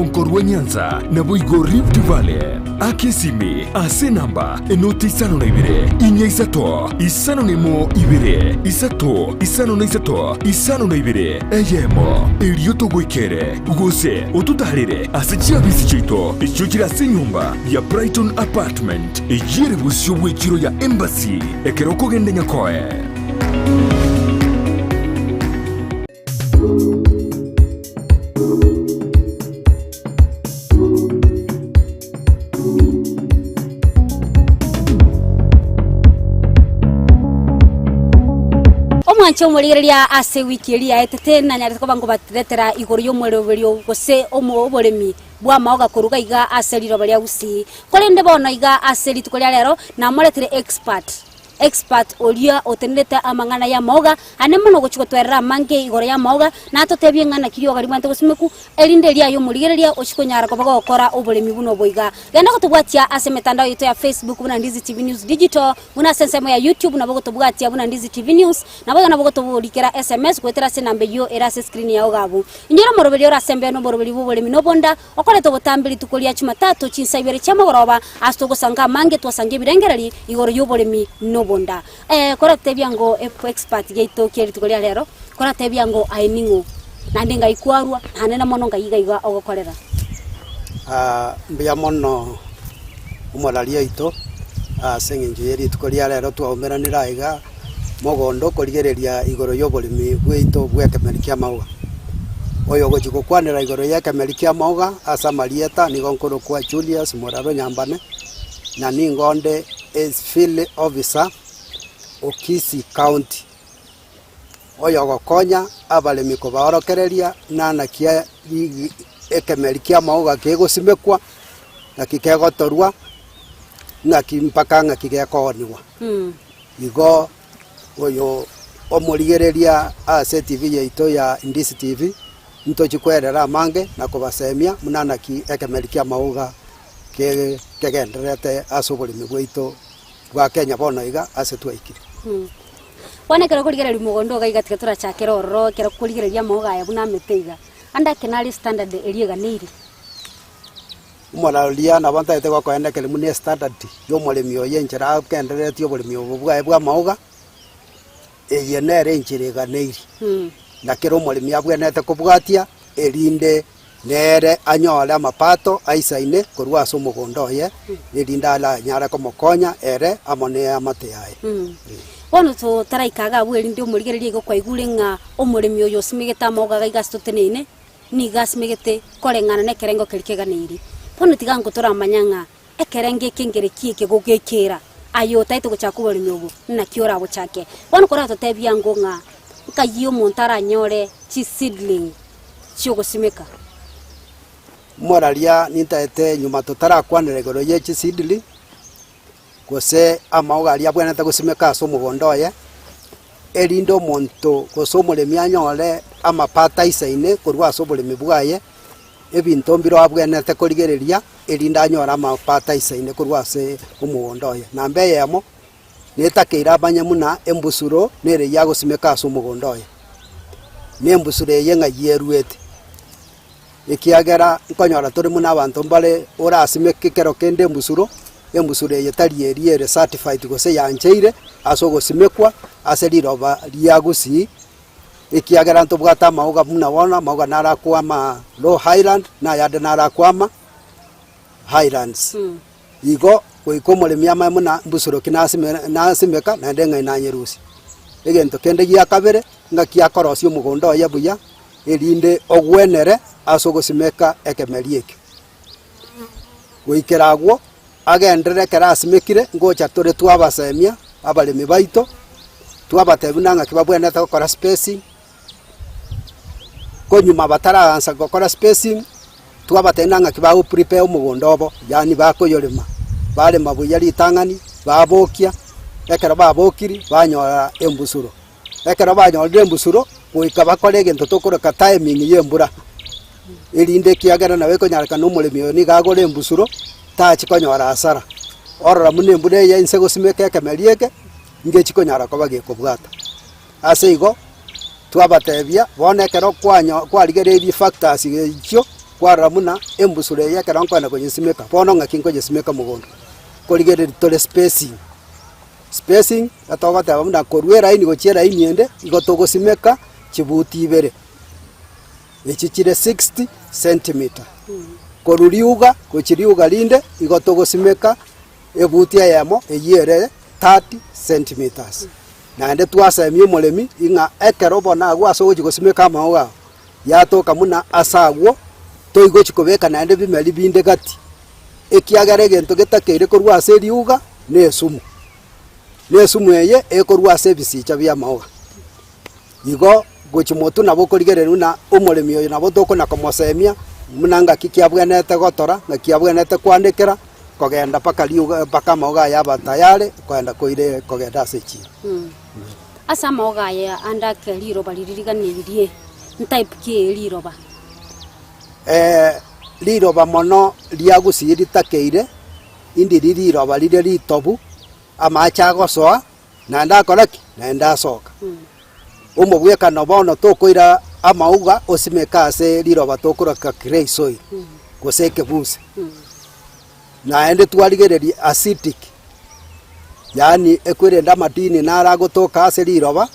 Nkorwa Nyanza, naboigo Rift Valley. Aka esimi ase enamba enoti 52 4 3 5 2 3 53 52 eyemo, erio togoikere gose ototaarere ase chiabisi chiaito echio chire ase enyomba ya Brighton Apartment eyio ere bosio bw'echiro ya Embassy ekero okogenda Nyakoe. Omwanche omorigereria ase ewiki eria yaetete nanyarete koba nkobaretera igoro y'omoroberio gose omo oboremi bw'amaoga korwa iga ase riroba ria Gusii. Korende bono iga ase rituko ria rero namoretire expert. Expert oria otenerete amang'ana y'amaoga ane mono gochia gotwerera amange igoro y'amaoga, natotebie ng'a naki rioga ribwate gosimeku, erinde erio aye omorigereria ochie konyara koba gogokora oboremi buna obo iga. Genda gotobwatia ase emetandao yaito ya Facebook buna Ndizi TV News Digital, buna ase ensemo ya YouTube nabo gotobwatia buna Ndizi TV News, naboigo nabo gotoborikera SMS goetera ase enamba eyio ere ase escreen yao iga abwo. Inyora omoroberio ore ase embeo na oboroberi bw'oboremi na obonda, Okoreta obotambe rituko ria Chumatato chinsa ibere chi'amagoroba, ase togosanga amange twasange ebirengereri igoro y'oboremi nobonda. Ee, koratebia ngo expert yaito kia rituko ria rero, koratebia ngo aye ning'o, naende ngai kwarwa, naende na mono ngai iga iga ogokorera. Mbuya mono omorari oito ase eng'encho ye rituko ria rero twaumeranire aiga. mogondo okorigereria igoro y'oboremi bwaito bw'ekemeri ki'amauga. Oyogochia gokwanera igoro y'ekemeri ki'amauga ase amarieta nigo nkorokwa Julius Moraro Nyambane, na nigo onde Field Officer o Kisii County, oyogokonya abaremi kobaorokereria nana ki ekemeri ki'amauga kegosimekwa, naki kegotorwa, ng'aki mpaka ng'aki gekoonigwa. Igo oyo omorigereria ase etibi yaito ya Ndisi TV, ntochi kwerera amange na kobasemia buna naki ekemeri ki'amauga ke kegendererete ase oboremi bwaito bwa Kenya bono iga ase twaikire. Bono ekero okorigereria mogondo iga iga tiga torachakere ororo ekero okorigereria amauga aya buna amete iga, ande ake nare estandard eria eganeiri. Omoraria nabo ntagete gokoenda ekero buna estandard ya omoremi oye enchera agendereretie oboremi obo bwaye bwa amauga, eye nere enchera eganeiri. Na kera omoremi abwenerete kobwatia erinde nere anyore amapato aisaine korwa ase omogondo oye, erinde aranyare komokonya ere amo na eamate yaye. Bono totaraika iga abwo erinde omorigereria igo kwaigure ng'a omoremi oyo osimegete amauga iga iga ase toteneine, nigo asimegete koreng'ana nekerengo keria keganeirie. Bono tiga nkotoramanya ng'a ekerengo eke nkereki eke gogekera aye otaete gochaka oboremi obo, naki orabochake. Bono koratotebie ango ng'a nkai omonto aranyore chiseedling chiogosimeka. Moraria nintaete nyuma totarakwanera igoro ye chiseedling, gose amauga aria abwenerete gosimeka ase omogondo oye, erinde omonto gose omoremi anyore amapato aisaine korwa ase oboremi bwaye, ebinto mbire abwenerete korigereria erinde anyore amapato aisaine korwa ase omogondo oye. Namba eyemo, netakeire amanye buna embusuro nere eyio agosimeka ase omogondo oye, na embusuro eye ng'ai eruete. Ekiagera nkonyora tore buna abanto mbare orasimeke ekero kende embusuro, embusuro eye tari eria ere certified gose yancheire ase ogosimekwa ase riroba ria gusii, ekiagera ntobwate amauga buna bono, amauga naro akwama low highland, na ayande naro akwama highlands. Igo goika omoremi amanye buna mbusuro ki nasime nasimeka naende ng'ai nanyerusia. Egento kende gia kabere, ng'aki akorosia omogondo oye buya, erinde ogwenere ase ogosimeka ekemeri ekio. Goikera agwo, agenderere ekero asimekire, ngocha tore twabasemia abaremi baito, twabatebia buna ng'aki babwenerete gokora spacing, konyuma bataraansa gokora spacing, twabatebia buna ng'aki bago prepare omogondo obo, yaani bakoyorema, barema buya ritang'ani, babokia, ekero babokiri, banyora embusuro. Ekero banyorire embusuro, goika bakore egento tokoroka timing y'embura, erinde ekiagera nabo ekonyarekana omoremi oyo nigo agore embusuro, tachi konyora hasara. Orora buna embura eye inse gosimeka ekemeri eke, ngechi konyara koba gekobwata. Ase igo, twabatebia, bono ekero kwanyo kwarigereirie factors echio. Kwarora buna embusuro eye ekero nkoenda konyesimeka, bono ng'aki nkonyesimeka mogondo? Korigereria tore spacing, spacing etogoteba buna korwa eraini gochia eraini ende, igo togosimeka chibuti ibere, echi chire 60 centimeter. Korwa riuga gochia riuga rinde, igo togosimeka ebuti eyemo eyio ere 30 centimeters. Naende twasemia omoremi ing'a ekero bono agwo ase ogochia gosimeka amaogo ao, Yatoka buna ase agwo toigochi kobeka naende bimeri binde gati, ekiagera egento getakeire korwa ase eriuga nesumu, na esumu eye ekorwa ase ebisicha bi'amaoga. Igo gochia motwe nabo okorigereria buna omoremi oyo nabo tokona komosemia buna ngaki ki abwenerete gotora, ngaki abwenerete koanekera, kogenda mpaka riuga mpaka amaoga aye aba tayari kogenda koire kogenda ase echiro. Ase amaoga aya ande ake riroba riria riganeirie, ntype ki eye riroba? Riroba mono ria gusii ritakeire, indiri riroba rire ritobu, amache agosoa, naende akora ki? Naende asoka. Omobwekano bono tokoira amauga osimeke ase riroba tokoraka clay soil, gose ekebuse. Naende twarigereria acidic, yaani ekwerende amadini naro agotoka ase riroba,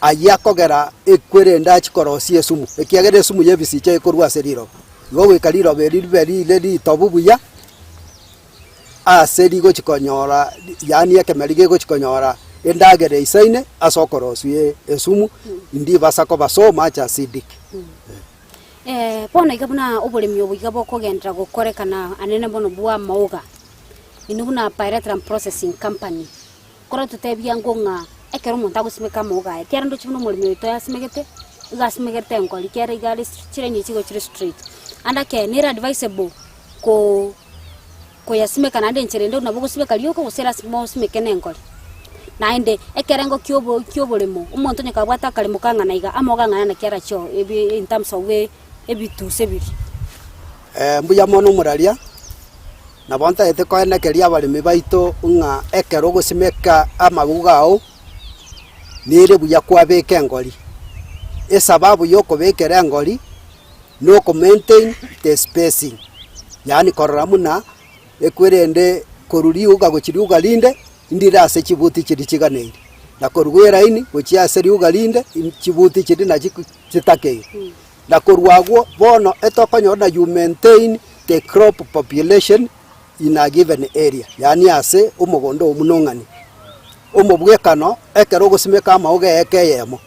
ayio akogera ekwerende achie korosia esumu, ekiagera esumu ya ebisicha ekorwa ase riroba. Igo goika riroba eri ribe rire ritobu buya, ase rigochi konyora yaani ekemeri gegochi konyora endagera eisaine ase okorosia esumu, ndibasa koba so much acidic. Bono iga buna oboremi obo iga bokogenderera gokorekana anene mono bw'amaoga, inwe buna Pyrethrum Processing Company, korototebia ango ng'a ekero omonto agosimeka amaoga aya, ekiagera ndoche buna omoremi oito asimegete, iga asimegete engori, ekiagera iga are chiraini echi igo chire straight. Ande ake nere advisable ko koyasimeka naende enchera ende nabo ogosimeka rioka gose lasima osimeke na engori. Naende ekerengo kia obo kia oboremo, omonto onye kabwate akaremo kang'ana iga, amaogo ang'ana naki arachie oo ebi in terms of ebituso ebiria. Mbuya mono omoraria, nabo ntagete koenekeria abaremi baito ng'a ekero ogosimeka amaguga ao, nere buya kwabeka engori. Esababu ya okobekera engori, na oko maintain the spacing, yaani korora buna ekwerende korwa riuga gochia riuga rinde, ndire ase chibuti chiria chiganeiri, na korwa eraini gochia ase riuga rinde, chibuti chiria nachi chitakeire. Na korwa agwo bono etokonyora na you maintain the crop population in a given area, yaani ase omogondo oo buna ong'ani. Omobwekano ekero ogosimeka amaoga eeka eyemo,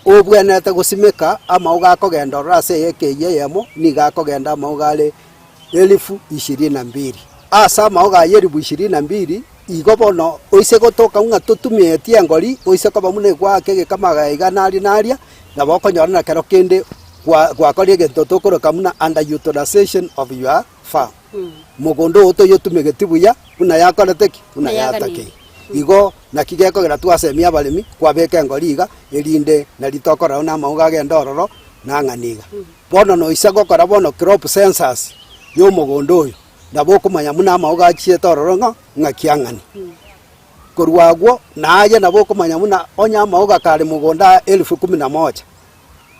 Obwenerete gosimeka amauga akogenda ororo ase eyeka eyio eyemo, nigo akogenda amauga are elifu ishirini na mbili. Ase amauga ayio elifu ishirini na mbili, igo bono oise gotoka ng'a totumieti engori, oise koba buna egwaka egekamaga iga naria naria, nabo okonyora na kero kende gwakorire egento tokoroka buna under utilization of your farm. Mogondo oo toyotumegeti buya buna yakorete ki? Buna yatakeire. Igo naki gekogera twasemia abaremi kwabeka engori iga, erinde nari tokorora buna amauga agende ororo nang'ana iga. Bono noisa gokora bono crop census ya omogondo oyo, nabo okomanya buna amauga achiete ororo ng'a ng'aki ang'ani. Korwa agwo naye nabo okomanya buna onye amauga kare mogondo aya elfu kumi na moja,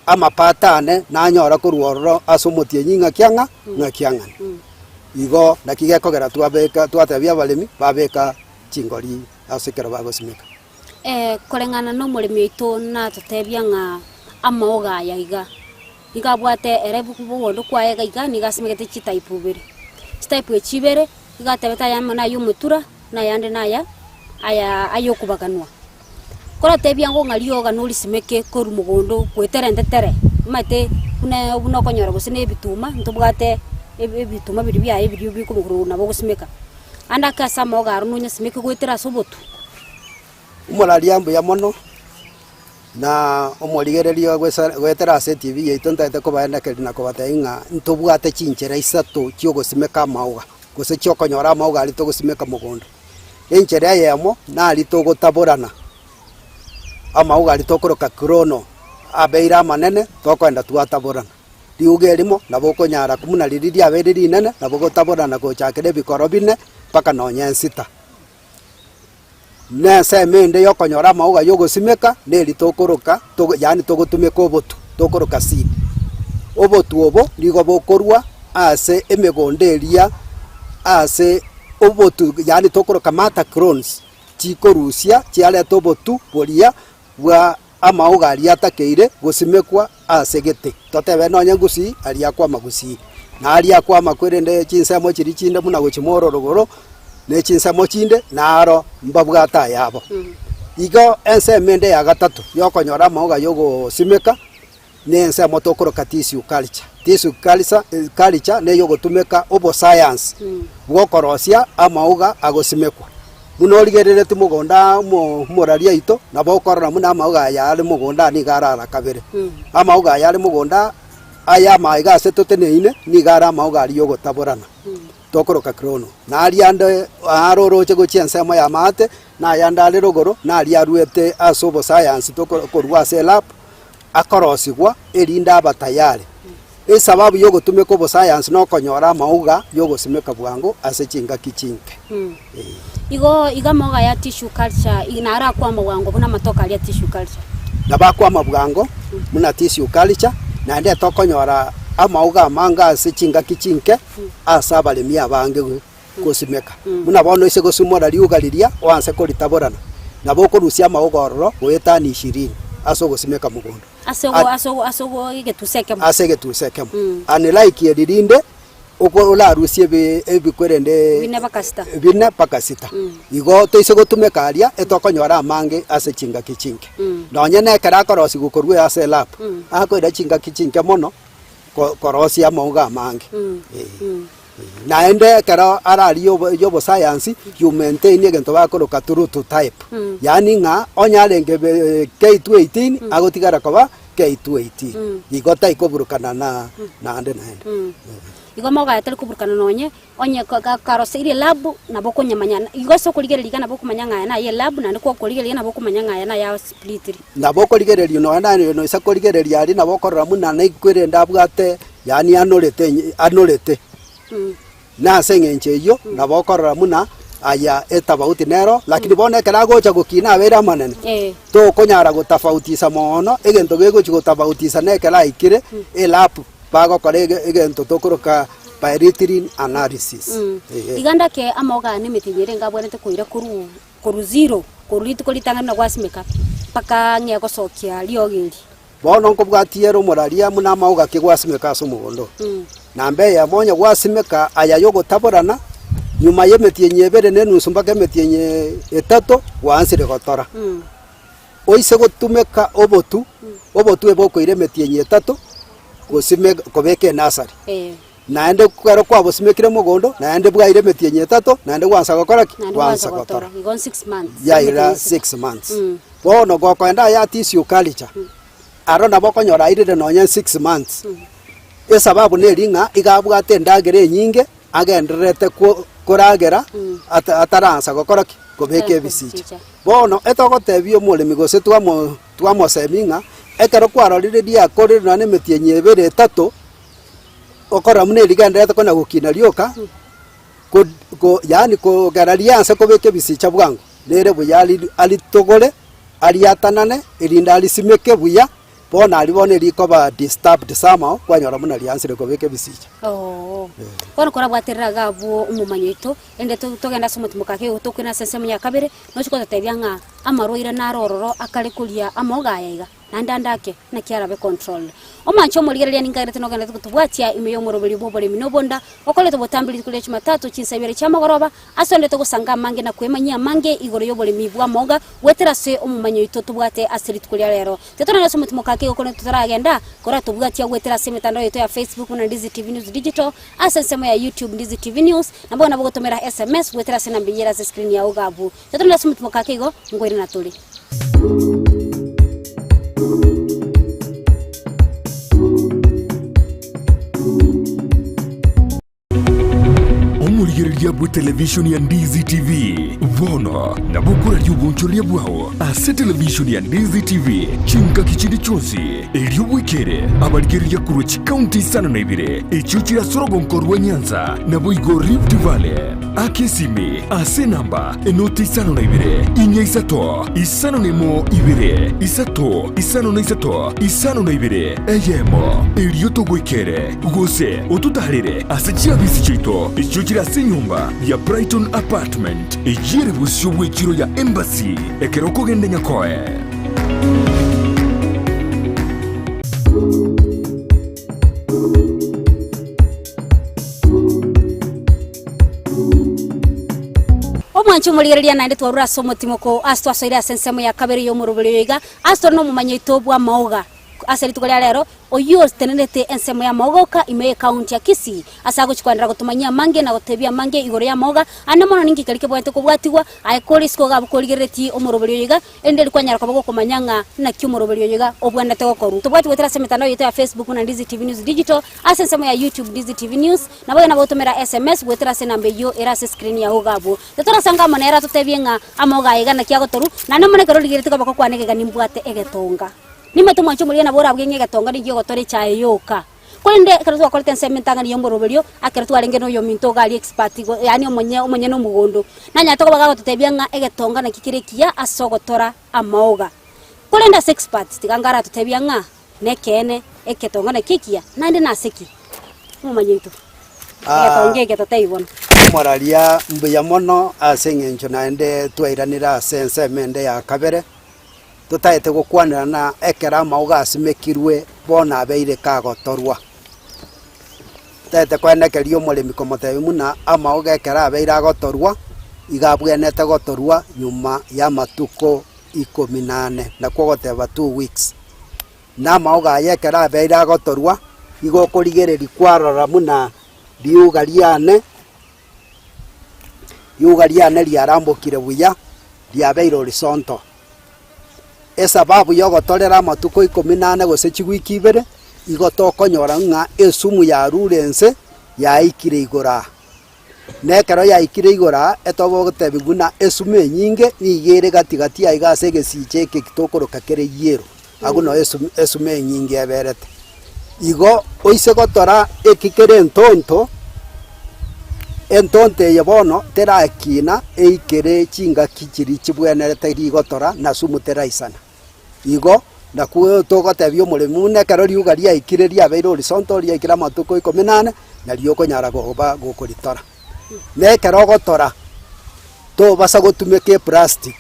amapato ane nanyora korwa ororo ase omotienyi ng'aki ang'a ng'aki ang'ana. Igo naki gekogera twabeka twatebia abaremi babeka chingori ase ekero bagosimeka. Koreng'ana nomoremi oito natotebia ng'a amaoga aya iga, nigo abwate ere bogondo kwaye iga iga nigo asimegete chitype ibere. Chitype echi ibere, nigo atebete ayamo naya omotura, na ayande naya aya ayokobaganwa. Koratebia ng'o ng'a rioga norisimeke korwa mogondo gweterente tere, omanyete buna buna okonyora gose na ebituma, ntobwate ebituma biria biaye biria bikomokorwa nabo ogosimeka. Ande ake ase amaogo aro nonyasimeke goetera ase obotu. Omoraria mbuya mono, na omorigereria goesa goetera ase etibi yaito ntagete kobaenekeria na kobatebia ng'a ntobwate chinchera isato chiogosimeka amaoga, gose chiokonyora amaoga aria togosimeka mogondo. Enchera eyemo naria togotaborana amauga aria tokoroka krono, abeire amanene tokoenda twataborana. Riuga erimo nabo okonyara buna riria riabeire rinene nabo ogotaborana gochakera ebikoro bine mpaka nonye ensita. Na ensemo ende ya okonyora amauga ya ogosimeka neri tokoroka togo yaani togotumeka obotu tokoroka seed. Obotu obo nigo bokorwa ase emegondo eria ase obotu yaani tokoroka mata clones chikorusia chiareta obotu boria bwa amaoga aria atakeire gosimekwa ase gete. Totebe nonye ngusii aria akwama gusii, na aria akwama kwerende chinsemo chiria chinde buna gochia mororogoro, ne chinsemo chinde naro mbabwate ayabo. Igo ensemo ende ya gatato yokonyora amaoga yogosimeka, ne ensemo tokoroka tissue culture. Tissue culture culture neyogotumeka obosayansi bwokorosia amaoga agosimekwa. Buna origereretie mogondo aa omo omorari aito, nabo okorora buna amaoga aya are mogondo aa nigo arara kabere. Amaoga aya are mogondo aa, aya amaiga ase toteneine, nigo are amaoga aria yogotaborana, tokoroka clonal. Na aria ande aro oroche gochia ensemo ya maate, na ayande are rogoro, na aria aruete ase obosayansi toko korwa ase elab, akorosigwa erinde aba tayari. Esababu y'ogotumeka obosayansi nokonyora amauga y'ogosimeka bwango ase chingaki chinke. Ee. Igo iga amauga ya tissue culture ig naro akwama bwango buna amatoke aria tissue culture. Nabo akwama bwango buna tissue culture, naende tokonyora amauga amange ase chingaki chinke ase abaremi abange gosimeka. Buna bono ase gosumora riuga riria oanse koritaborana, nabo okorusia amauga ororo goetania ishirini ase ogosimeka mogondo. Ase ogo ase ogo ase ogo egetusa ekemo. Ase egetusa ekemo. Unlike eri rinde, oko orarusie ebi ebikwerende Bine mpaka sita. bine mpaka sita. Igo toise gotumeka aria, etokonyora amange ase chingaki chinke. Nonye na ekero akorosigwa korwa ase elab, akoira chingaki chinke mono, ko korosia amauga amange. Eeh. Naende ekero ararie obo y'obosayansi, you maintain egento bakoroka true to type. Yaani ng'a onye arenge be K218, agotigara koba K218. Igo taikoburukana na naende naende. Igo amauga tari koburukana nonye, onye ka- ka- karoseirie elab, nabo okonyamanya, igo ase okorigereria iga nabo okomanya ng'a aya naye elab, naende kwakorigereria nabo okomanya ng'a aya naye asplitiri. Nabo okorigereria nonya naye noisa korigereria aria nabo okorora buna naikwere abwate Yaani anorete anorete. Na ase eng'encho eyio nabo okorora buna aya etabauti nero, lakini bono ekero agocha gokina abeire amanene, tokonyara gotafautisa mono, egento gegochi gotafautisa na ekero aikire elab bagokora ege egento tokoroka pyrethrin analysis. Eeh. Iga ndake amaoga ane emetienyi ere ngabwenerete koira korwa korwa zero, korwa rituko ritang'ani buna gwasimeka mpaka ng'e gosokia riogo eri. Bono nkobwatia ere omoraria buna amauga ki gwasimeka ase omogondo oo. Namba eyemo onye gwasimeka aya y'ogotaborana, nyuma y'emetienyi ebere na enusu mpaka emetienyi etato, gwaansire gotora. Oise gotumeka obotu, obotu ebokoira emetienyi etato gosimeka kobeka enasari. Naende ekero kwabosimekire mogondo, naende bwaira emetienyi etato, naende gwansa gokora ki? Naende gwansa Gwansa gotora. gotora. Igo 6 months. Yaira Emetienyi sita. 6 months. Bono gokoenda aya tissue culture, aro nabo okonyora airire nonye 6 months. Esababu neri ng'a iga abwate endagera enyinge, agendererete ko koragera ata ataransa gokora ki? Kobeka ebisicha. Bono etogotebia omoremi gose twamo twamosemia ng'a, ekero kwarorire riakorire nonye na emetienyi ebere etato, Okorora buna erigendererete konya gokina rioka, ko ko yaani kogera rianse kobeka ebisicha bwango, nere buya ari aritogore, ariatanane, erinde arisimeke buya, bono aria bono erikoba disturbed somehow, kwanyora buna riansire kobeka ebisicha. Oo. Bono korabwaterere iga abwo omomanyi oito, rende to togende ase omotimoka ake tokwena ase ensemo ya kabere, nochi gototebia ng'a amarwaire naro ororo akare koria amoga aya iga. Naende ande ake, naki arabe controlled. Omwanche omorigereria ninkagerete nogenderete gotobwatia ime y'omoroberio bw'oboremi na obonda, okorete obotambe rituko ria Jumatatu chinsa ibere chiamagoroba, ase onde togosanga amange na kwemanyia amange igoro y'oboremi bw'amoga goetera ase omomanyi oito tobwate ase rituko ria rero. Titorana ase omotimoka ake igo korende totaragenda, koratobwatia goetera ase emetandao yaito ya Facebook buna Ndizi TV News Digital, ase ensemo ya YouTube Ndizi TV News, nabo nabo gotomera SMS goetera ase enamba eyio ere ase escreen yao iga abwo. Titorana ase omotimoka ake igo, nkoirana tore. Omorigereria bwe. Televishoni ya Ndizi TV. Bono nabo okoraria obonchoreria bwao ase televishoni ya Ndizi TV chingaki chinde chionsi, erio bwekere abarigereria korwa chikaunti isano na ibere echio chire ase orogonko rwa Nyanza naboigo Rift Valley. Aka esimi ase enamba enoti 52 4 3 5 2 3 53 52 eyemo, erio togoikere gose ototaarere ase chiabisi chiaito echio chire ase enyomba ya Brighton Apartment eyio ere bosio bw'echiro ya Embassy ekero okogenda Nyakoe. Omwanche omorigereria naende twarure ase omotimoko ase twasoire ase ensemo ya kabere y'omoroberi oyo iga, ase tore nomomanyi oito bw'amaoga ase rituko ria rero, oyio otenenerete ensemo y'amaoga oka ime y'ecounty ya Kisii, ase agochia koenderera gotomanyia amange na gotebia amange igoro y'amaoga, ande mono ninki keria kebwenerete kobwatigwa, aye kore isiko iga abwo korigereretie omoroberi oyo iga, Erinde riria kwanyara koba gokomanya ng'a naki omoroberi oyo iga obwenerete gokorwa. Tobwati goetera ase emetandao yaito ya Facebook buna Ndizi TV News Digital, ase ensemo ya YouTube Ndizi TV News, naboigo nabo gotomera SMS goetera ase enamba eyio ere ase escreen yao iga abwo. Totorasanga amo nere atotebie ng'a amoga aya iga naki agotorwa, naende mono ekero origeretie koba gokwana egega nimbwate egetonga. Nimanyete omwancho omoria nabo orabue ng'a egetonga nigo egotora echae yoka. Korende ekero twakorete ensemo entang'ani y'omoroberio, ekero twarenge noyominto iga aria expert igo yaani omonye omonyene omogondo, nanyarete koba gagototebia ng'a egetonga naki kere ekiya ase ogotora amaoga. Korende ase expert tiga ngaratotebia ng'a nekeene egetonga naki ekiya, naende nase ki? Omomanyi oito, egetonga eke totebi bono. Omoraria mbuya mono ase eng'encho naende twairanire ase ensemo ende ya kabere. Totaete gokwanerana ekero amauga asimekirwe bono abeire kagotorwa. Totaete koenekeria omoremi komotebia buna amauga ekero abeire agotorwa, iga abwenerete gotorwa nyuma ya amatuko ikomi na ane, nakwo ogoteba 2 weeks. Na amauga aya ekero abeire agotorwa, igo okorigereria kwarora buna riuga riane. Riuga riane riarambokire buya, riabeire horizontal. Esababu y'ogotorera amatuko ikomi na ane gose chiwiki ibere, igo tokonyora ng'a esumu yarure ense yaikire igoro aa. Na ekero yaikire igoro aa, etogotebiwa buna esumu enyinge nigo ere gati gati aiga ase egesicha eke tokoroka kere yellow, agwo noo esumu esumu enyinge eberete. Igo oise gotora eki kere entonto, entonto eye bono terakina eikere chingaki chiria chibwenerete rigotora na sumu teraisana. Igo nakwo togotebia omoremi buna ekero riuga riaikire riabeire horizontal riaikire amatuko ikomi na ane, nario okonyara koba gokoritora. Na ekero ogotora, tobasa gotumeka eplastic,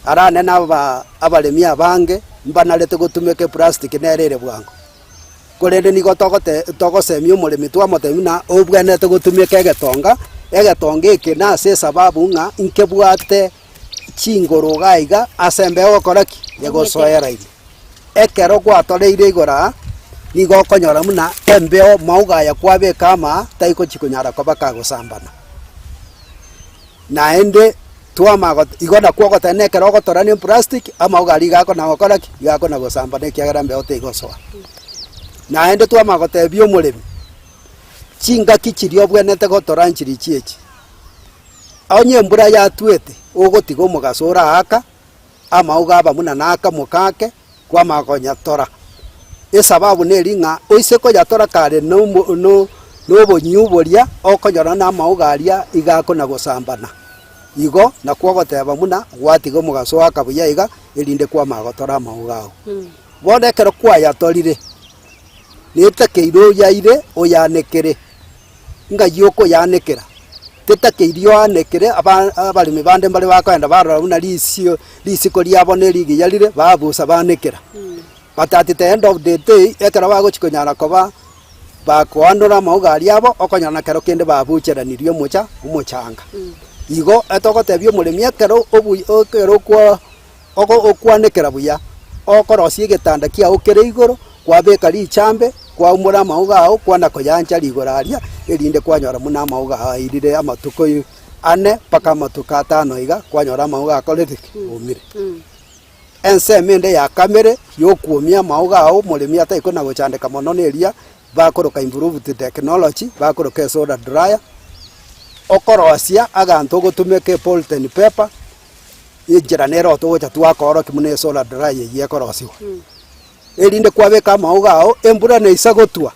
arane na aba abaremi abange mbanarete gotumeka eplastic nere ere bwango. Korende nigo togote togosemia omoremi twamotebia buna obwenerete gotumeka egetonga, egetonga eke nase esababu ng'a nkebwate chingoro iga iga ase embeo egokora ki? Egosoera ime. Ekero gwatoreire igoro aa, nigo okonyora buna embeo mauga aya kwabeka amaa taigochi konyara koba kagosambana. Naende twamanya got igo nakwo ogoteba na ekero ogotora na eplastic, amauga aria iga akona gokora ki? Iga akona gosambana ekiagera embeo tegosoa. Naende twamanya gotebia omoremi, chingaki chiria obwenerete gotora nchirichi echi, onye embura yatwete, ogotiga omogaso oraaka. Amauga aba buna nakamoka ake kwamanya konyatora. Esababu neri ng'a oise konyatora kare nomo no nobonyio boria okonyora na amauga aria iga akona gosambana. Igo nakwo ogoteba buna gwatiga omogaso oaka buya iga erinde kwamanya gotora amauga ao. Bono ekero kwayatorire, netakeire oyaire oyanekere. Ng'ai okoyaanekera? Tetakeiri oanekere, aba abaremi bande mbare bakoenda barora buna risio risiko riabo nerigiya rire, babusa baanekera. But at the end of the day, ekero bagochia konyara koba bakoanora amauga aria abo, okonyora na kero kende babucheranirie omocha omochanga. Igo etogotebia omoremi ekero obu ekero okwa ogo okwanekera buya, okorosia egetanda kiao kere igoro, kwabeka richambe, kwaumora amauga ao, kwana koyancha rigoro aria, erinde kwanyora buna amauga ao airire amatuko ane mpaka amatuko atano iga, kwanyora amauga akorire ki? Omire. Ensemo ende yakamere, yokwomia amauga ao omoremi atari kona gochandeka mono na eria, bakoroka improved technology, bakoroka esolar dryer. Okorosia aganto ogotumeka epolythene paper, enchera nere otogocha twakoorokia buna esolar dryer eyio ekorosiwa. Erinde kwabeka amauga ao, embura neisa gotwa,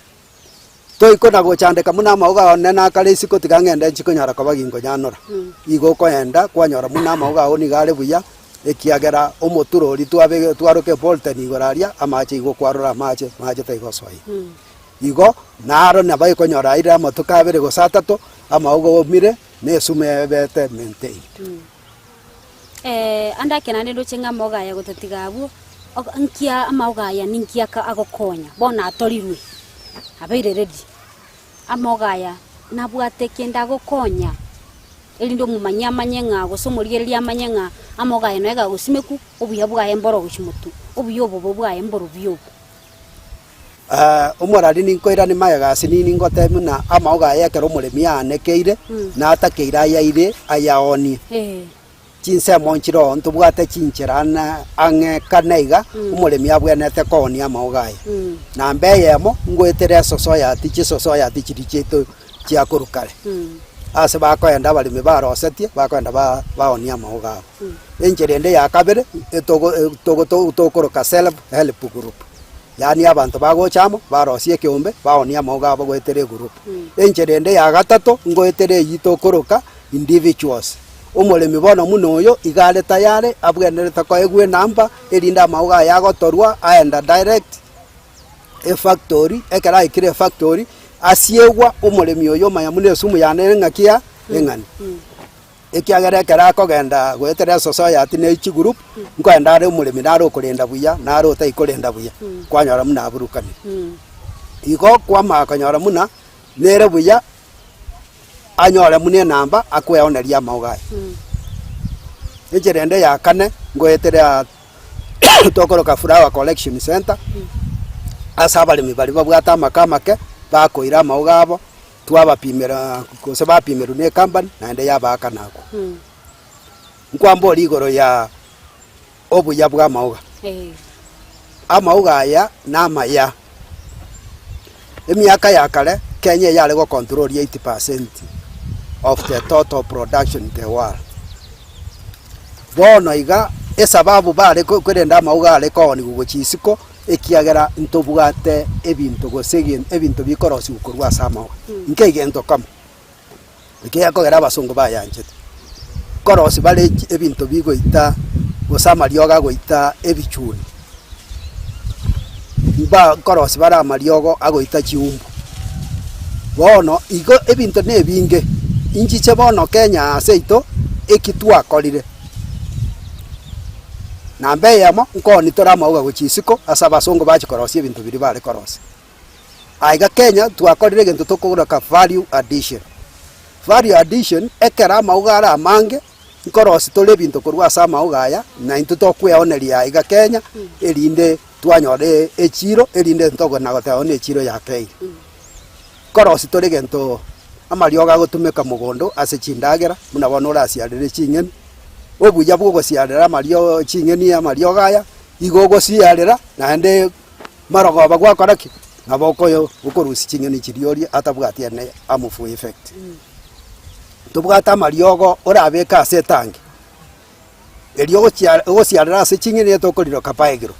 toikona gochandeka buna amauga ao nene akare isiko tiga ng'ende nchikonyara koba ginkonyanora. Igo okoenda kwanyora buna amauga ao nigo are buya, ekiagera omoturo oria twabe twaroka epolythene igoro aria, amache igo kwarora amache, mache taigosoa ime. Igo naro nabo ekonyora aire amatuko abere gose atato, amauga omire, na esumo ebete maintained. Ande ake naende ndoche ng'a amauga aya gotatiga abwo, nkia amauga aya ninki aka agokonya, bono atorirwe, abeire ready. Amauga aya nabwate kende agokonya, erinde omomanyi amanye ng'a gose omorigereria amanye ng'a amauga aya nonya gagosimekwa, obuya bwaye mboro gochia motwe, obuya obobe bwaye mborobio obo. Omorari ninkoiranie magega ase nini ngotebie buna amaogo aya ekero omoremi aanekeire, na atakeire ayaire ayaoonie. Chinsemo nchire oo ntobwate chinchera ane ang'e kane iga, omoremi abwenerete koonia amaogo aya. Namba eyemo, ngoetera esosoyati chisosoyati chiria chiaito chia korwa kare, ase bakoenda abaremi barosetie, bakoenda ba baonia amaogo abo. Enchera ende ya kabere, etogo togo tokoroka self help group. Yaani abanto bagocha amo, barosie ekeombe, baonie amaogo abo goetera egroup. Enchera ende ya gatato, ngoetera eyio tokoroka individuals. Omoremi bono buna oyo, iga are tayari, abwenerete koegwa enamba, erinde amaogo aya agotorwa, aenda direct efactory, ekero aikire efactory, asiegwa omoremi oyo omanya buna esumu yane ere ng'aki ya eng'ani. Ekiagera ekero akogenda goetera esociety ne chigroup, nkoenda are omoremi nare okorenda buya, nare otai korenda buya, kwanyora buna aburukanire. Igo kwamanya konyora buna nere buya anyore buna enamba akweoneria amaogo aye. Enchera ende ya kane, ngoetera tokoroka flower collection centre, ase abaremi baria babwate amaka amake, bakoira amaogo abo. Twabapimera gose bapimerwa ne ecompany naende yabaakana agwo. Nkwambori igoro ya obuya bwa amauga. Amauga aya namaya. Emiaka ya kare Kenya eyare go control 80% of the total production in the world. Bono iga esababu bare korenda amauga are kooniwa gochia isiko. Ekiagera ntobwate ebinto gose ebinto bikorosigwa korwa ase amauga, inke egento kamo, ekio gekogera abasongo bayanchete, korosia bare ebinto bigoita gose amariogo agoita ebichuni, mba nkorosia bare amariogo agoita chiumbu. Bono igo ebinto na ebinge, inchiche bono Kenya ase aito, eki twakorire. Namba eyemo, nkoni tore amauga gochia isiko ase abasongo bachia korosia ebinto biria bare korosia. Aiga Kenya twakorire egento tokoroka value addition. Value addition, ekero amauga are amange, nkorosia tore ebinto korwa ase amauga aya, na intwe tokweoneria aiga Kenya, erinde twanyora echiro, erinde ntogona goteba buna echiro ya Kenya. Nkorosia tore egento amariogo agotumeka mogondo ase chindagera, buna bono orasiarere ching'eni. Obuya bwa ogosiarera amario ching'eni amariogo aya, igo ogosiarera naende marogoba gwakora ki? Nabo okoyo okorusia ching'eni chiria orie atabwati ene harmful effect. Tobwate amariogo orabeke ase etangi, erio ogochia ogosiarera ase ching'eni etokoriroka paegiro.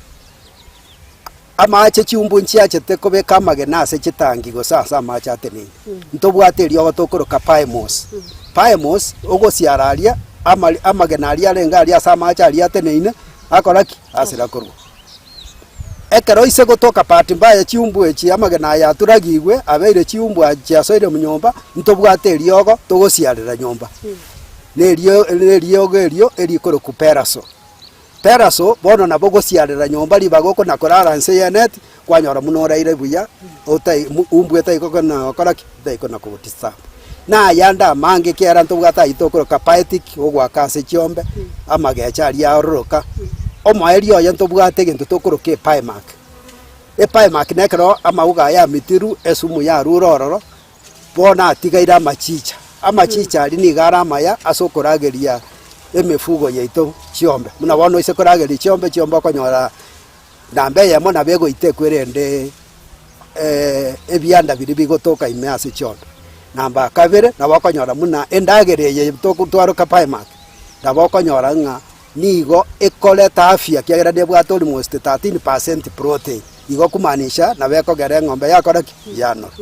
Amache chiumbu nchiachete kobeka amagena ase chitangi gose ase amache ateneine. Ntobwate eriogo tokoroka paemos. Paemos, ogosiara aria, amari amagena aria arenge aria ase amache aria ateneine, akora ki? Asira korwa. Ekero ise gotoka bahati mbaya chiumbu echi amagena aya aturagigwe, abeire chiumbu aa chiasoire monyomba, ntobwate eriogo togosiarera nyomba. Na erio na eriogo erio erikorokwa peraso. Peraso, bono nabo ogosiarera nyomba ribaga okona korara inse y'eneti, kwanyora buna oraire buya, otai umbwa etai kona gokora ki? Etai kona kogodisturb. Na ayande amange ekiagera ntobwate ayio tokoroka paetic, ogoaka ase chiombe, amagecha aria aororoka, omoerio oye ntobwate egento tokoroka epaemark. Epaemark nekero amauga aya amitirwe, esumu yarure ororo, Bono atigaire amachicha. Amachicha aria nigo are amaya ase okorageria emefugo yaito chiombe. Buna bono oise korageria chiombe, chiombe okonyora namba eyemo nabo egoita ekwerende ebianda biria bigotoka ime ase chiombe. Namba kabere, nabo okonyora buna endagera eye twaroka Primark, nabo okonyora ng'a nigo ekoreta afya ekiagera nebwate almost 13% protein, igo kumaanisha nabo ekogera eng'ombe yakora ki? Yanora.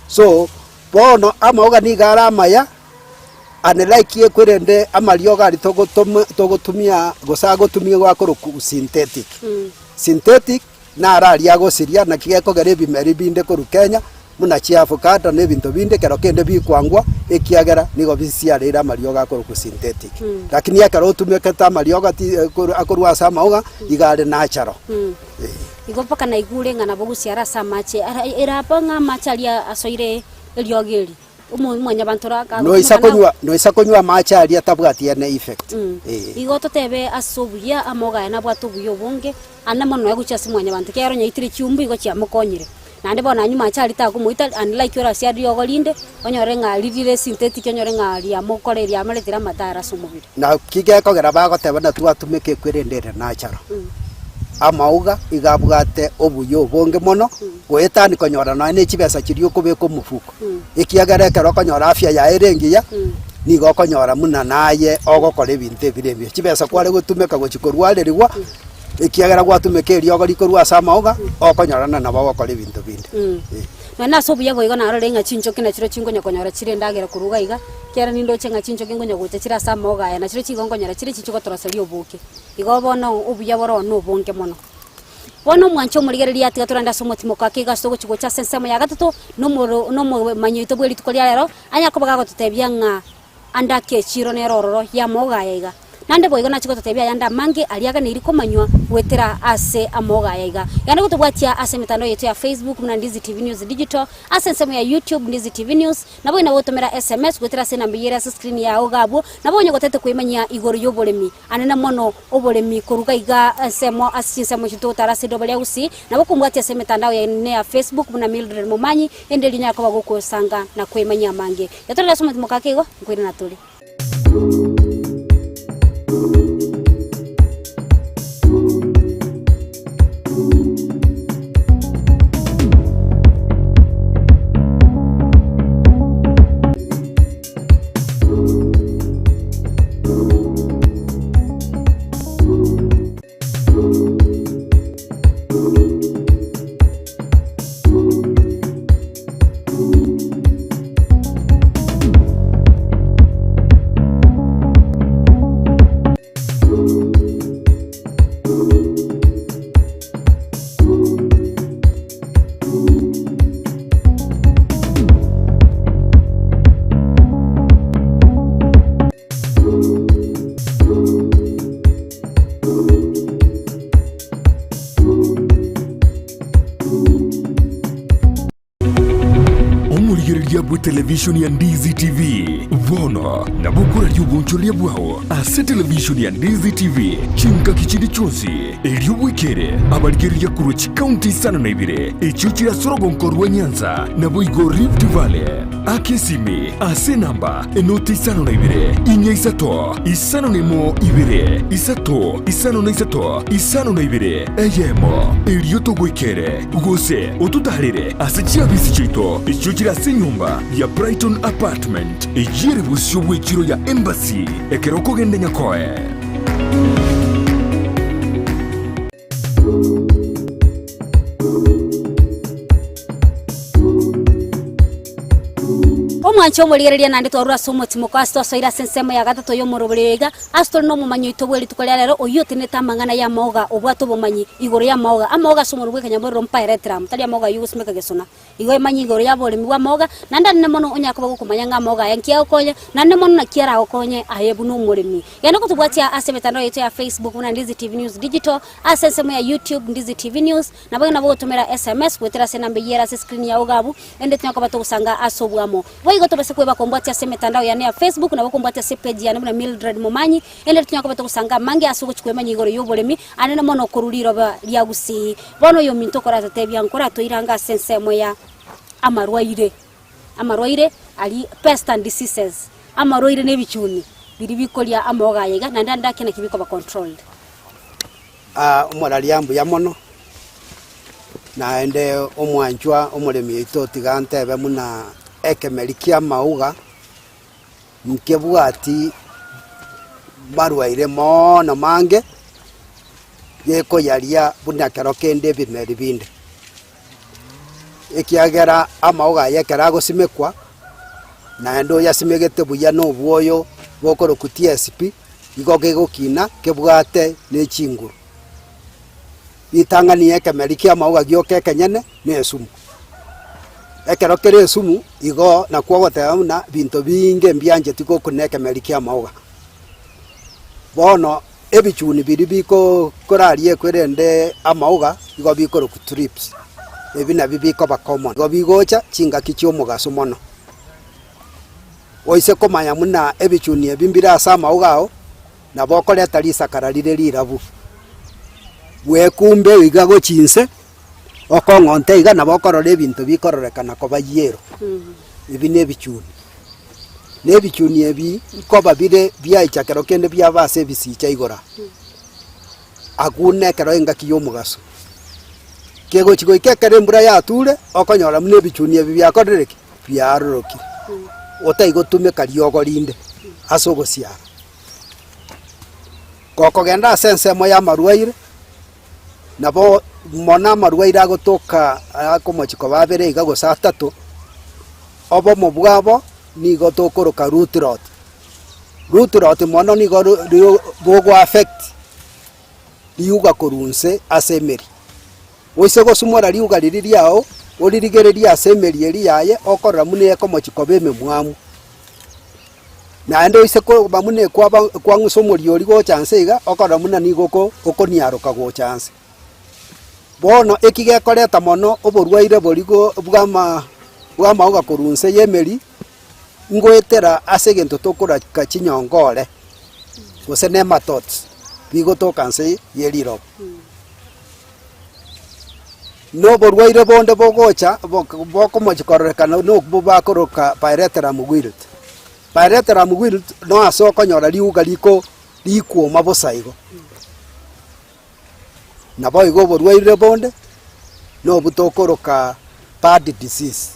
So, bono amaoga nigo are amaya, unlike ekwerende amariogo aria togotoma togotumia gose agotumiwa akorokwa synthetic. Synthetic. Naro aria agosiria, naki gekogera ebimeri binde korwa Kenya, buna chiavocado na ebinto binde, ekero kende bikwangwa, ekiagera nigo bisiareire amariogo akorokwa synthetic. Lakini ekero otumekete amariogo ti akorwa ase amauga, iga are natural. Eh. Igo mpaka naigure ng'a nabo gosiara ase amache, ara ere apa ng'a amache aria asoire eriogo eri. Omo- mwanyabanto ora Noisa konywa noisa konywa amache aria tabwati any effect. Eh. Igo totebe ase obuya amoga aya nabwate obuya obonge, ande mono nonya gochia ase mwanyabanto ekiagera onye oitire chiumbu igo chiamokonyire. Naende bono anywe amache aria takomoita unlike orasiare riogo rinde, onyore ng'a ririre synthetic onyore ng'a riamokore riamoretire amatara ase omobere. Naki gekogera bagoteba na twatumeka ekwerende ere natural. Amauga iga abwate obuya obonge mono, goetani konyora nonya ne chibesa chiria okobeka omofuko. Ekiagera ekero okonyora afya yaye ere engiya, nigo okonyora buna naye ogokora ebinto ebire ebiya. Chibesa kware gotumeka gochia korwarerigwa, ekiagera gwatumeka eriogo rikorwa ase amaoga, okonyora ng'a nabo ogokora ebinto binde. Eh. Nonya nase obuya boigo narore ng'a chinchoki nachireo chinkonya konyora chire endagera korwa iga iga, ekiagera nindoche ng'a chinchoki nkonya gocha chire ase amaoga aya, nachireo chigo nkonyora chire chichigotoroseria oboke. Igo bono obuya bore nobonge mono. Bono omwanche omorigereria tiga torende ase omotimoko ake iga ase ogochia gocha ase ensemo ya gatato, na omoro na omomanyi oito bwe rituko ria rero, anyare koba gagototebia ng'a ande ake echiro nere ororo y'amauga aya iga. Naende boigo nachia gototebia ayande amange aria aganeiri komanywa goetera ase amauga aya iga. Genda gotobwatia ase emetandao yaito ya Facebook buna Ndizi TV News Digital, ase ensemo ya YouTube Ndizi TV News, Nabo oine gotomera sms goetera ase enamba eyio ere ase screen yao iga abwo, nabo onye gotete koimanyia igoro y'oboremi, anene mono oboremi koruga iga ensemo ase chinsemo echi togotara ase riroba ria Gusii, nabo kombwatia ase emetandao yaino ya Facebook buna Mildred Momanyi, ende erio onyare koba gokosanga na koimanyia amange. Yatorere ase omotimoka ake igo, nkoirana tore. Omorigereria bw'etelevishoni ya Ndizi TV bono nabo okoraria obonchoreria bwao ase televishoni ya Ndizi TV chingaki chinde chionsi, erio bwekere abarigereria korwa chikaunti isano na ibere echio chire ase orogonko rwa Nyanza naboigo Rift Valley. Aka esimi ase enamba enoti 52 4 5 01 2 3 5 52 eyemo, erio togoikere, gose ototaarere ase chiabisi chiaito echio chire ase enyomba ya Brighton Apartment, eyio ere bosio bw'echiro ya Embassy ekero okogenda Nyakoe. Omwanche omorigereria naende twarure ase omotimoko ase twasoire ase ensemo ya gatato y'omoroberio iga, ase tore nomomanyi oito bwe rituko ria rero, oyio otenenete amang'ana y'amaoga, obwate obomanyi igoro y'amaoga. Amaoga ase omorero bw'ekenyamorero mpaeretire amo, tari amaoga ayio ogosimeka gesona. Igo emanye igoro y'aboremi bw'amaoga, naende anene mono onyare koba gokomanya ng'a amaoga aya nki agokonya, naende mono naki aragokonye aye buna omoremi. Genda gotobwatia ase emetandao yaito ya Facebook buna Ndizi TV News Digital, ase ensemo ya YouTube Ndizi TV News, nabo nabo gotomera sms goetera ase enamba eyio ere ase escreen yao iga abwo, ende tonyare koba togosanga ase oboamo. Boigo tobase kweba kombwatia ase emetandao yane ya Facebook, nabo kombwatia ase epage yane buna Mildred Momanyi, ende tonyare koba togosanga amange ase ogochia kwemanya igoro y'oboremi, anene mono korwa riroba ria Gusii. Bono oyominto okoratotebia nkoratoirange ase ensemo ya amarwaire, amarwaire aria pest and diseases, amarwaire na ebichuni biria bikoria amauga aya iga, naende ande ake naki bikoba controlled. Omoraria mbuya mono, naende omwanchwa omoremi oito tiga ntebe buna. ekemeri kia amauga nkebwati marwaire moono mange, gekoyaria buna ekero kende ebimeri binde. Ekiagera amauga aya ekero agosimekwa, naende oyasimegete buya na obwoyo bokorokwa TSP, igo gegokina kebwate ne chinguru. Ritang'ani ekemeri kia amauga gioka ekenyene na esumu. Ekero kere esumu, igo nakwo ogoteba buna binto biinge mbiancheti gokuna ekemeri kia amauga. Bono ebichuni biria biko korariekwe rende amauga igo bikorokwa thrips, ebi nabio bikoba common. Igo bigocha chingaki chia omogaso mono. Oise komanya buna ebichuni ebi mbire ase amauga ao, nabo okoreta risakara rire rirabu. Bwekumbe iga gochia inse, okong'onte iga nabo okorora ebinto bikororekana koba yellow, ebi na ebichuni. Na ebichuni ebi nkoba bire biaicha kero kende biaba ase ebisicha igoro aa, agwo na ekero engaki ya omogaso. Kegochi goika ekero embura yature, okonyora buna ebichuni ebi biakorire ki? Biarorokire. Otaigotumeka riogo rinde ase ogosiara. Gokogenda ase ensemo y'amarwaire, nabo mono amarwaire agotoka akomochie koba abere iga gose atato, obomo bwabo nigo tokoroka root rot. Root rot mono nigo bogo affect riuga korwa inse ase emeri. Oise gosumora riuga riria riao, oririgererie ase emeri eria yaye, okorora buna ekomochia koba ememwamu. Naende oise koba buna ekwaba kwang'usa omoriori gocha nse iga, okorora buna nigo oko okoniaroka gocha nse. Bono eki gekoreta mono oborwaire boria go bwama bw'amauga korwa nse y'emeri, ngoetera ase egento tokoraka chinyongore, gose nematodes, bigotoka nse ye riroba. Na oborwaire bonde bogocha bokomochia kororekana nobwo bakoroka pyrethrum wilt. Pyrethrum wilt no ase okonyora riuga riko rikuoma bosa igo. Naboigo oborwaire bonde nobwo tokoroka bud disease.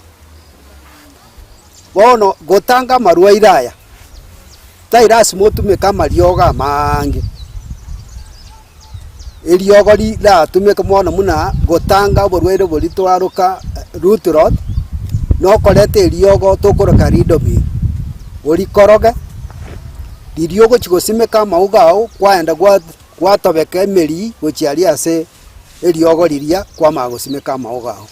Bono gotanga amarwaire aya, tai lasima otumeke amariogo amaange. Eriogo riratumeke mono buna gotanga oborwaire boria twaroka root rot, na okoreta eriogo tokoroka ridomil, orikoroge, riria ogochia gosimeka amauga ao kwaenda gwa gwatobeka emeri gochia aria ase eriogo riria kwamanya gosimeka amauga ao.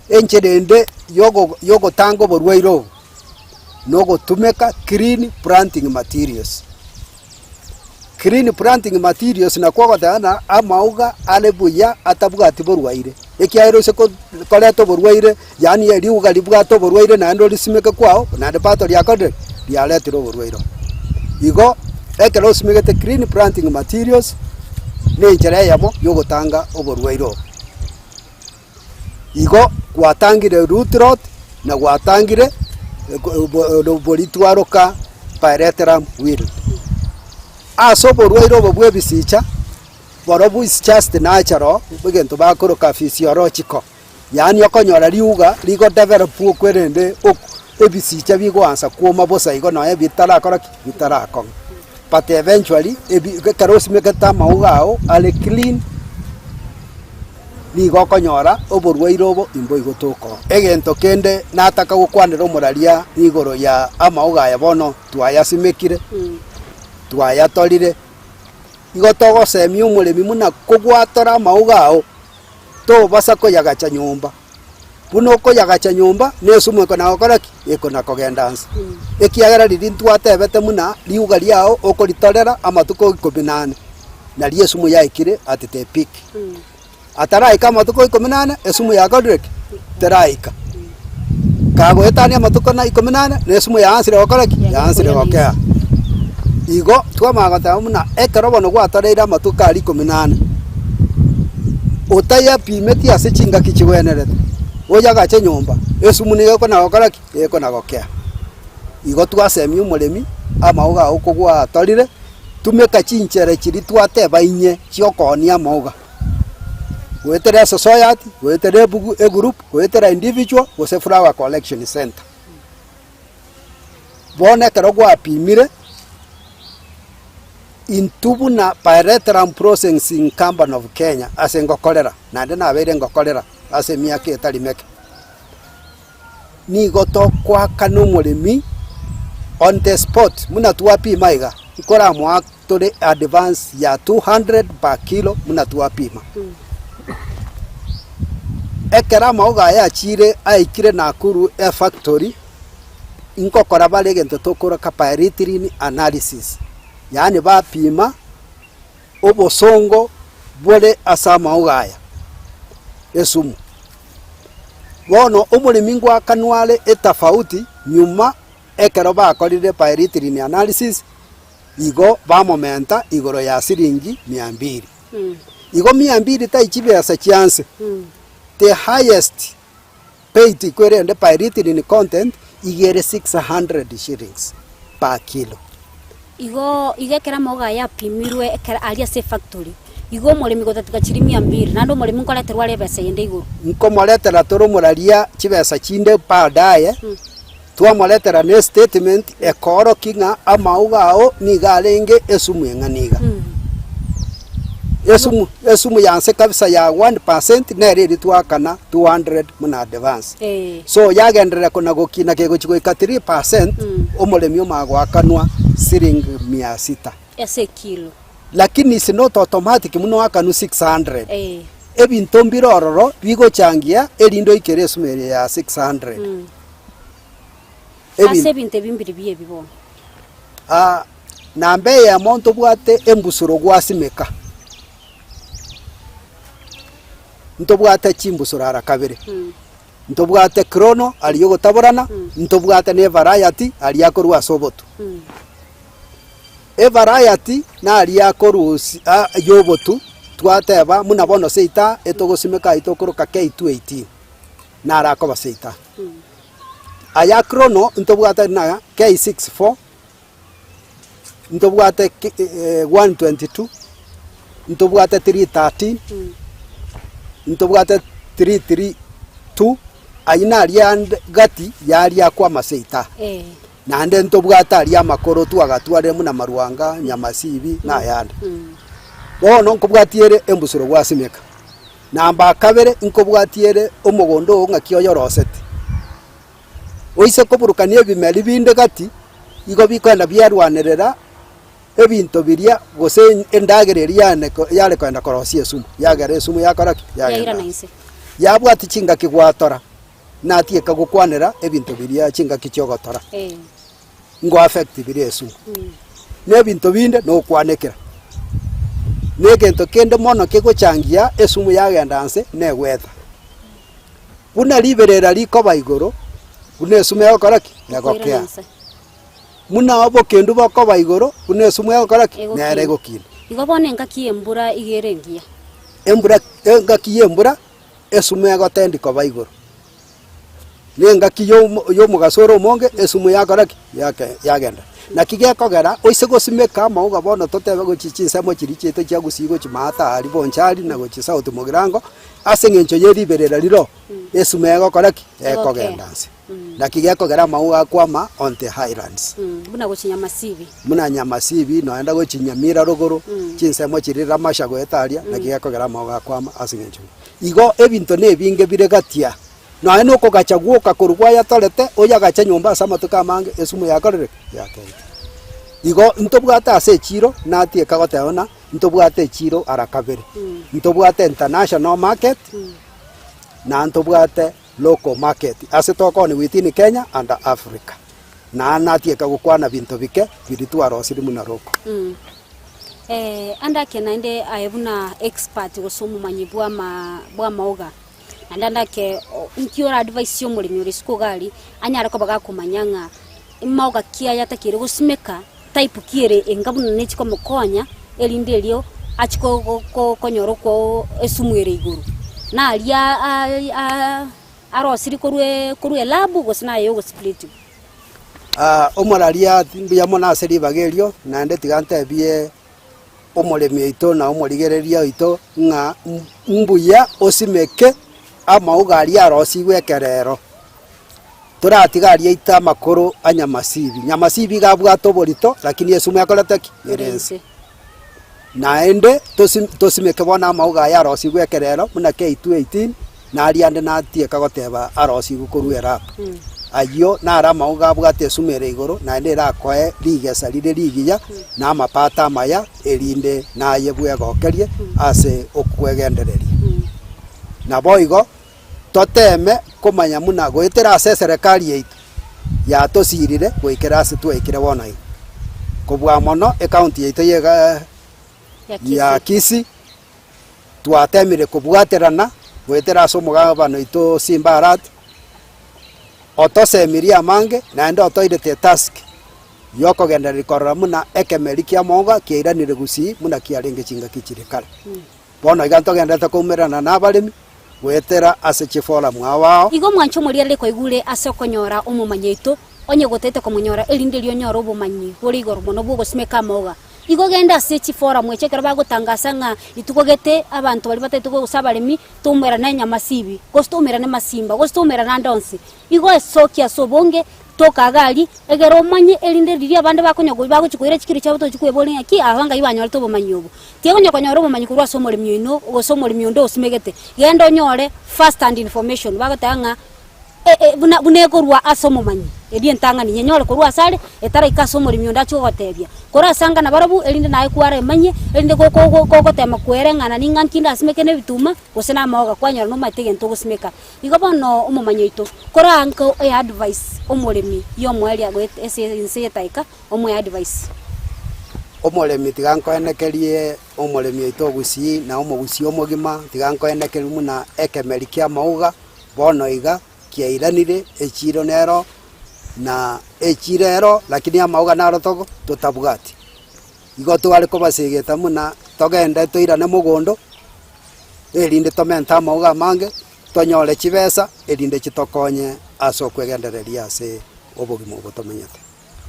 Enchera ende yogo yogotanga oborwaire obo, na ogotumeka clean planting materials. Clean planting materials nakwo ogoteba ng'a amauga are buya atabwati borwaire, ekiagera ose ko koreta oborwaire yaani eriuga ribwate oborwaire naende orisimeke kwao naende pato riakorire ki? Riaretire oborwaire obo. Igo, ekero osimegete clean planting materials, na enchera eyemo ya ogotanga oborwaire obo. Igo gwatangire root rot na gwatangire boria twaroka pyrethrum wilt. Ase oborwaire obo bwa ebisicha, borobwo is just natural, egento bakoroka physiological, yaani okonyora riuga rigo develop okwerende ebisicha bigoansa kwoma bosa igo nonye bitarakora ki? Bitarakong'a. But eventually ebi ekero osimekete amauga ao are clean. Nigo okonyora oborwaire obo imboigotoka oo. Egento kende nataka gokwanera omoraria igoro ya amauga aya bono twayasimekire, twayatorire, igo togosemia omoremi buna kogwatora amauga ao, tobasa koyagacha nyomba. Buna okoyagacha nyomba, na esumu ekona gokora ki? Ekona kogenda nse. Ekiagera riria ntwatebete buna riuga riao okoritorera amatuko ikomi na ane, nario esumu yaikire at the peak. Ataraika amatuko ikomi na ane, esumu yakorire ki? Teraika. Kagoetania amatuko na ikomi na ane, na esumu yaansire gokora ki? Yaansire gokea. Igo twamanya goteba buna ekero bono gwatoreire amatuko aria ikomi na ane, otayapimeti ase chingaki chigwenerete, oyagache nyomba, esumu nigo ekona gokora ki? Ekona gokea. Igo twasemia omoremi, amauga ao kogwatorire, tumeka chinchera chiria twateba inye chiokoonia amauga. Goetera esociety, goetera ebugu egroup, goetera individual, gose flower collection center. Bono ekero gwapimire, intwe buna Pyrethrum Processing Company of Kenya ase ngokorera, naende nabeire ngokorera ase emiaka etari meke, nigo tokoakana omoremi on the spot buna twapima iga, nkoramoa tore advance ya 200 per kilo buna twapima. Ekero amauga aya achire aikire Nakuru efactory, nkokora bare egento tokoroka pyrethrin analysis, yaani bapima obosongo bore ase amauga aya, esumu. Bono omoremi ngoakanwa are etafauti nyuma ekero bakorire pyrethrin analysis, igo bamomenta igoro ya siringi mia mbili. Igo mia mbili tai chibesa chianse, the highest paid kwerende pyrethrin content iga ere 600 shillings per kilo. Igo iga ekero amauga aya apimirwe ekero aria ase efactory, igo omoremi gotatiga chiria mia mbili, naende omoremi nkoreterwa are ebesa eyende igoro. Nkomoretera tore omoraria chibesa chinde baadaye, twamoretera ne estatement ekoorokia ng'a amauga ao nigo arenge esumu eng'ana iga. Esumu esumu ya nse kabisa ya 1% nere eria twaakana 200 buna advance. Eh. So yagenderera kona gokina kegochi goika 3%, omoremi omanye goakanwa siringi mia sita. Ase ekilo. Lakini is not automatic buna oakanwe 600. Eh. Ebinto mbire ororo bigochangia erinde oikere esumu eye ya 600. Ebi- Ase ebinto ebi mbiri biebi bono. Ah, namba eyemo ntobwate embusuro gwasimeka, ntobwate chimbusuro ara kabere, ntobwate clonal aria ogotaborana, ntobwate na evariety aria akorwa ase obotu. Evariety naria akorusia a ya obotu, twateba buna bono seita etogosimeka aywo tokoroka K218, naro akoba seita. Aya clonal ntobwate na K64, ntobwate 122, ntobwate 313, ntobwate 332, ayio naria ande gati yaria akwa amaseita. Naende ntobwate aria amakoro twagatwarire buna marwanga, nyamasibi, na ayande. Bono nkobwatia ere embusuro gwasimeka. Namba kabere nkobwatia ere omogondo oo ng'aki oyoroseti. Oise koburukania ebimeri binde gati, igo bikoenda biarwanerera ebinto biria gose endagera eria yane yare koenda korosia esumu, yagera esumu yakora ki? Yagenda Yairana inse. Yabwati chingaki gwatora, natieka gokwanera ebinto biria chingaki chiogotora, Eh. ngo affect bire esumu. Na ebinto binde nokwanekera. Na egento kende mono kegochangia esumu yagenda nse, negwetha. Buna riberera rikoba igoro, buna esumu egokora ki? Egokea. Buna obokendu bokoba igoro, buna esumu egokora ki? Nere egokina. Igo bono engaki y'embura iga ere engiya. Embura, engaki y'embura, esumu egotendi koba igoro. Na engaki y'omo y'omogaso ore omonge, esumu yakora ki? Yake yagenda. Naki gekogera, oise gosimeka amauga bono totebe gochia chinsemo chiria chiaito chia gusii gochia maata aria bonchari na gochia south mogirango, Ase engencho ye riberera riro, esumo egokora ki? Ekogenda nse. Naki gekogera amauga akwama on the highlands. Buna gochia Nyamasibi. Buna Nyamasibi, noenda gochia Nyamira rogoro, chinsemo chiria Ramasha goeta aria, naki gekogera amauga akwama ase engencho eyio. Igo ebinto nebinge bire gatia, nonya na okogacha gwoka korwa gwayatorete, oyagache nyomba ase amatuko amange, esumo yakorire ki? Yakeire. Igo ntobwate ase echiro, natieka goteba buna. Ntobwate echiro ara kabere, ntobwate international market, na ntobwate local market ase tokoonia within Kenya and Africa. Na natieka gokwana binto bike biria twarosirie buna local. Ande ake naende aye buna expert gose omomanyi bw'ama bw'amaoga, naende ande ake inki ora advise omoremi ore isiko iga aria, anyare koba gakomanya ng'a maoga ki aya atakeire gosimeka. Type ki ere enga buna nechi komokonya, erinde erio achie konyora okwo esumu ere igoro. Na aria arosirie korwa korwa elab gose naye ogosplitiwa. Omoraria mbuya mono ase ribaga erio, naende tiga ntebie. omoremi oito na omorigereria oito ng'a mbuya osimeke amauga aria arosigwe ekerero, toratiga aria aite amakoro a nyamasibi. Nyamasibi iga abwate oborito lakini esumu ekorete ki? Ere ense. Naende tosi tosimeke bono amauga aya arosigwe ekerero buna K218 na aria ande natieka goteba arosigwe korwa erap. Ayio naro amauga abwate esumu ere igoro naende erakoe rigesa rire rigiya na amapato amaya erinde naye bwegokerie ase okwegendereria. Naboigo toteeme komanya buna goetera ase eserekari yaito yatosirire goikera ase twaikire bono iga. Kobua mono ecounty yaito ya ya Kisii, twatemire kobwaterana goetera ase omogabana oito Simba Arati, otosemirie amange naende otoirete etask yokogendereria korora buna ekemeri ki'amauga kiairanire Gusii buna kiarenge chingaki chire kare. Bono iga ntogenderete koumerana nabaremi goetera ase chiforamu ao ao. Igo mwanche omoriere rikoigure ase okonyora omomanyi oito, onye gotaete komonyora, erinde erio onyore obomanyi bore igoro mono bw'ogosimeka amauga. Igo genda ase chiforamu echio ekero bagotangasa ng'a rituko gete abanto baria bataete gose abaremi, toumerane nyamasibi, gose toumerane masimba, gose toumerane ande onsi. Igo esokia ase obonge, toka iga aria, egere omanye, erinde riria abande bakonya bagochia koira chikiro chiabo tochia kweboria ng'a ki aba ngai banyorete obomanyi obo. Tiakonya konyora obomanyi korwa ase omoremi oino, gose omoremi onde osimegete, genda onyore first hand information, bagoteba ng'a buna buna ekorwa ase omomanyi, eria entang'ani, nyenyore korwa asare, etaraika ase omoremi onde achie gogotebia. Korasanga nabarabwo, erinde naye kwaremanyie, erinde goko gogotema kwereng'ana ning'a nki ndasimeke na ebituma, gose na amaoga, kwanyora nomanyete egento ogosimeka. Igo bono omomanyi oito, koranke oeadvise omoremi yomoerio goeta ase ense y'etaika, omoeadvise. Omoremi tiga nkoenekerie omoremi oito ogusii na omogusii omogima, tiga nkoenekerie buna ekemeri ki'amauga bono iga kiairanire echiro nero na echiro ero lakini amauga naro togo totabwati. Igo tware kobasegeta buna togende toirane mogondo, erinde tomente amauga amange, tonyore chibesa, erinde chitokonye ase okwegendereria ase obogima obo tomenyete.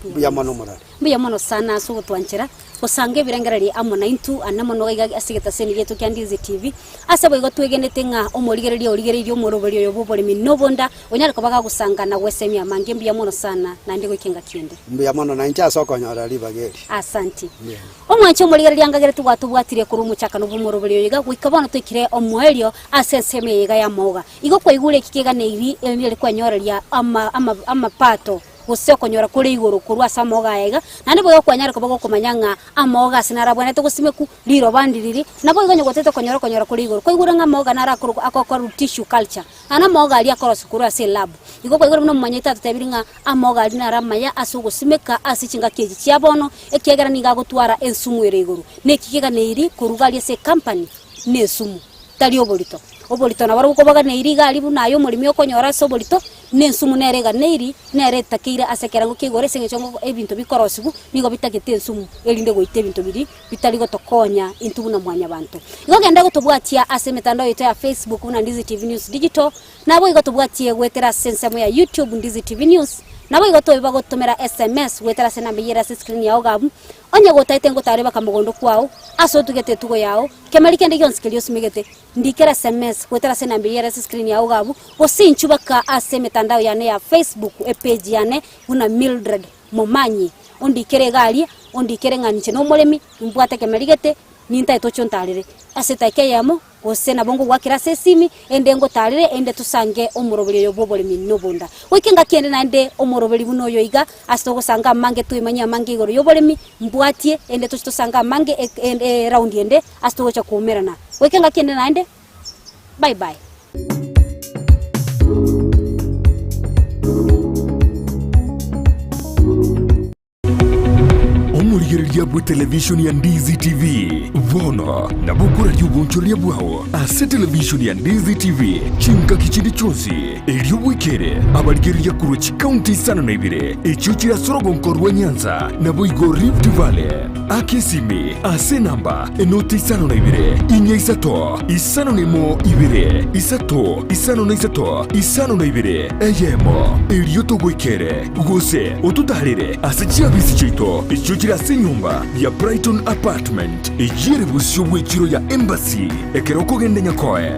Mbuya mono omorari. Mbuya mono sana ase ogotwanchera gosanga ebirengererio amo naintwe ane mono iga ase egetaseni giaito kia Ndizi TV. Ase boigo twegenete ng'a omorigereria origereirie omoroberi oyo bw'oboremi nobonda, onyare koba gagosanga na gwesemia amange. Mbuya mono sana naende goika engaki ende. Mbuya mono nainche ase okonyora ribaga eri. Asanti. Omwanche omorigereria ngagere togwatobwatire korwa omochakano bw'omoroberi oyo iga goika bono toikire omoerio ase ensemo eye iga y'amauga. Igo kwaigure eki keganeiri erinde ere kwenyoreria ama ama amapato gose okonyora kore igoro korwa ase amauga aya iga, naende boigo kwanyare koba gokomanya ng'a amauga ase narabwenerete gosimekwa, riroba ndiriri, naboigo onye gotete okonyora okonyora kore igoro. Kwaigure ng'a amauga naro akorokwa agokorwa tissue culture, naende amauga aria akorosiwa korwa ase elab. Igo kwaigure buna omomanyi oito atotebirie ng'a amauga aria naro amaya ase ogosimeka ase chingaki echi chia bono, ekiagera nigo agotwara ensumu ere igoro. Neki keganeiri koruga aria ase ecompany ne esumu, tari oborito. Oborito nabarobwo kobaganeiri iga aria buna aye omoremi okonyora ase oborito, na ensumu nere eganeiri, nere etakeire ase ekerengo kia igoro, ase eng'encho ng'a ebinto bikorosigwa nigo bitagete ensumu, erinde goita ebinto biria bitari gotokonya intwe buna mwanyabanto. Igo genda gotobwatia ase emetandao yaito ya Facebook buna Ndizi TV News Digital, naboigo tobwatie goetera ase ensemo ya YouTube Ndizi TV News, naboigo tobe bagotomera SMS goetera ase enamba eyio ere ase escreen yao iga abwo, onye gotaete ngotare baka mogondo kwao, ase otugete etugo yao, kemeri kende gionsi keria osimegete, Ndikere sms goetera ase enamba eyio ere ase screen yao iga abwo, gose inchuo baka ase emetandao yane ya Facebook epage yane buna Mildred Momanyi. Ondikere iga aria, ondikere ng'a inche nomoremi, nimbwate ekemeri gete, nintaete oche ontarere. Ase edageka eyemo, gose nabo ngogoakera ase esimi, ende ngotarere, ende tosange omoroberi oyo bw'oboremi nobonda. Goika engaki ende naende omoroberi buna oyo iga, ase togosanga amange toimanye amange igoro y'oboremi, mbwatie, ende toche tosange amange eraundi ende, ase togocha koumerana. Goika engaki ende naende, bye bye. Omorigereria bw'etelevishoni ya Ndizi TV bono nabo okoraria obonchoreria bwao ase televishoni ya Ndizi TV chingaki chinde chionsi, erio bwekere abarigereria korwa chikaunti isano na ibere echio chire ase orogonko rwa Nyanza naboigo Rift Valley. Aka esimi ase enamba enoti 52 4 5 1 2 3 53 52 eyemo, erio togoikere, gose ototaarere ase chiabisi chiaito echio chire ase enyomba. enyomba ya Brighton Apartment, eyio ere bosio bw'echiro ya Embassy ekero okogenda Nyakoe.